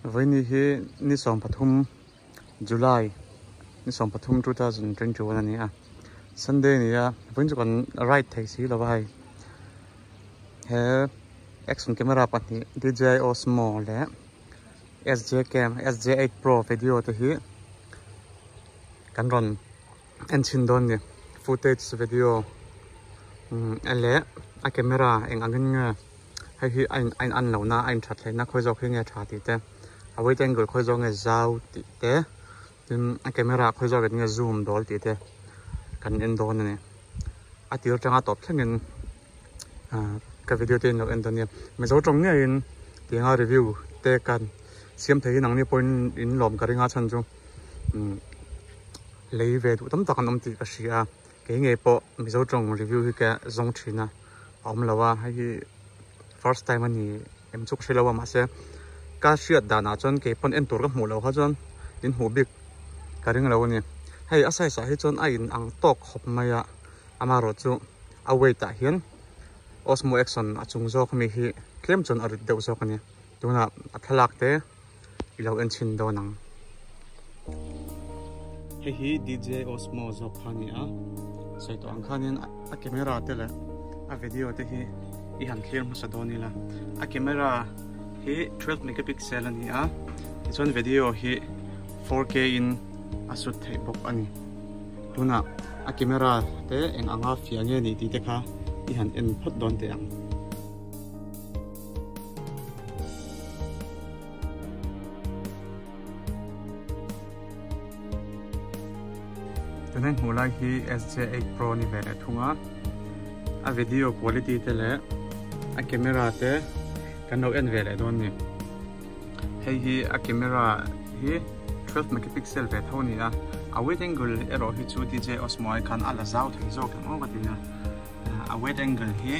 Vawiini hi ni 13 July ni 13 2021 a ni a Sunday a ni a vawiin chu kan ride thei si lo a hei he action camera pahnih D_J_I Osmo leh S_J cam S_J8 pro video te hi kan rawn en chhin dawn a ni footage video leh a camera eng angin nge. Hei hi a in a in an lohna a inthat hleihna khawi zawk hi nge tha tih te a wide angle khawi zawk nge zau tih te tin a camera khawi zawk in nge zoom dawl tih te kan en dawn a ni a tir atanga tawp thlengin ah ka video te in lo en dawn nia mizo tawng ngeiin tianga review te kan siam thei hi nangni pawhin in lawm ka ring a chhan chu umm lei ve duh tam tak an awm tih ka hria a. Kei ngei pawh Mizo tawng review hi ka zawng thin a, a awm lo a, hei hi first time a ni em chu ka hre lo a mahse ka hriat danah chuan kei pawn en tur ka hmuh loh kha chuan in hmuh bik ka ring lo a ni. Hei a size ah hi chuan a in ang tawk khawp mai a, amaherawh chu a weight ah hian Osmo Action a chung zawk ami hi tlem chuan a rit deuh zawk a ni. Tunah a thlalak te i lo en chhin dawn ang. Hei hi DJ Osmo zawk kha a ni a, sawi tawh ang khanin a camera te leh a video te hi i han thlir hmasa dawn ila. A camera hi 12 megapixel a ni a, tichuan video hi 4K in a shoot theih bawk a ni. Tunah a camera te eng anga fiah nge ni tih te kha i han en phawt dawn teh ang. Tuna hmuh lai hi SJ8 Pro ni ve leh thung a, a video quality te leh a camera te kan lo en ve leh dawn ni. Hei hi a camera hi 12 megapixel ve tho a ni a, a wide angle erawh hi chu DJ Osmo ai khan a la zau thei zawk em aw ka ti a, a wide angle hi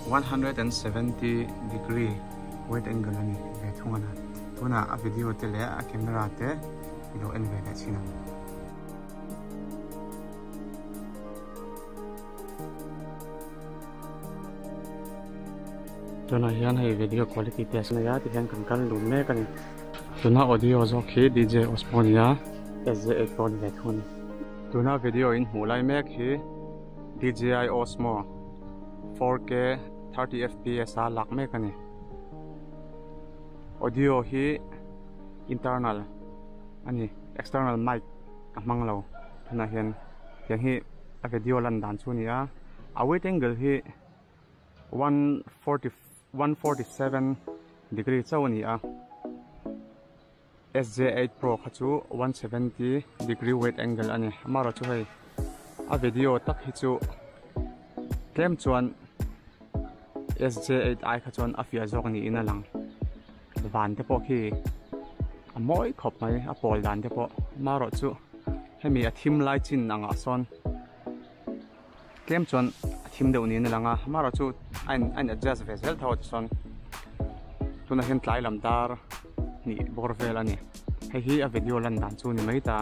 170 degree wide angle a ni ve thung a na. Tunah a video te leh a camera te i lo en ve leh chin ang. Tunah hian hei video quality test a nei a tihian kan kal dun mek a ni. Tuna audio zawk hi DJ Osmo a ni a, SJ8 pawh a ni ve thung a ni. Tuna video in hmuh lai mek hi DJI Osmo 4K 30 fps a lak mek a ni. Audio hi internal a ni, external mic ka hmang lo. Tunah hian tiang hi a video lan dan chu a ni a, a wide angle hi 147 degree chauh a ni a. SJ8 Pro kha chu 170 degree wide angle a ni. Amaherawh chu hei a video tak hi chu tlem chuan SJ8 ai kha chuan a fiah zawk niin a lang. Van te pawh khi a mawi khawp mai a pawl dan te pawh. Amaherawh chu hemi a thim lai chin angah sawn tlem chuan a thim deuh niin a lang a. Amaherawh chu a in adjust ve zel tho a tichuan tunah hian tlai lam dar hnih bawr vel a ni. Hei hi a video lan dan chu a ni mai ta.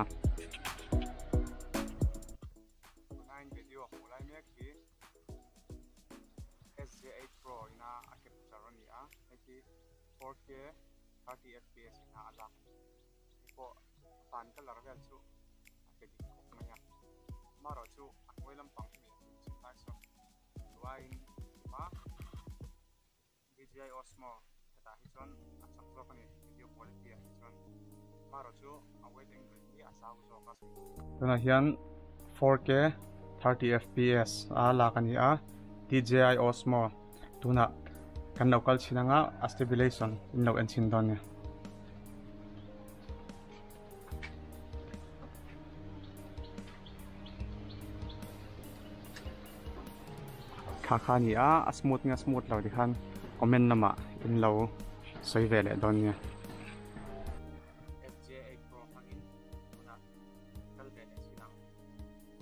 Tunah video hmuh lai mek hi SJ8 Pro ina a capture a ni a, hei hi 4K 30 fps ina a lak a ni. Hei pawh van colour vel chu a pe dik khawp mai a, amaherawh chu a hnuai lampang hi mi a thim chin lai sawn duaiin a thim a. DJI Osmo hetah hi chuan a chak zawk a ni, video quality ah hi chuan amaherawh chu a wide angle hi a zau zawk a. Tunah hian 4K 30 fps a lak a ni a, DJI Osmo tunah kan lo kal chhin anga a stabilization in lo en chhin dawn a ni. Kha kha a ni a, a smooth nge smooth lo tikhan comment lamah in lo sawi ve leh dawn nia. SJ8 Pro hmangin tunah kal ve leh chin ang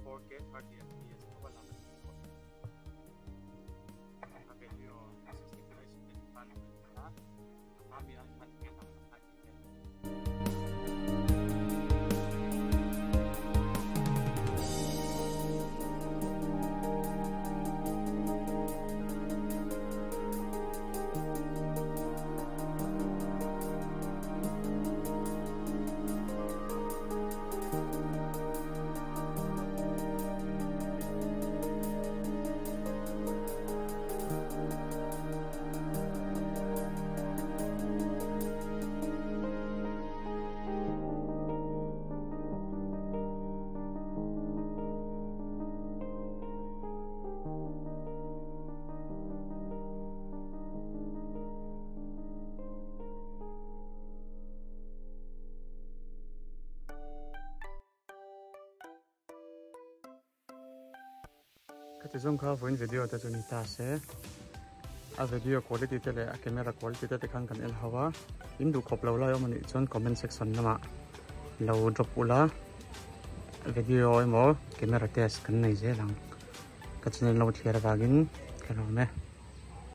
4K 30 fps tho a lang a ni bawk. A video 60 fps khan a hma mi ang khan nge dang lam a. Khati zawng kha vawiin video te chu ni ta se a video quality te leh a camera quality te te khan kan en ho a in duh khawp lo lai awm anih chuan comment section lamah lo drop ula video emaw camera test kan nei zel ang ka channel lo thlir avangin ka lawm e.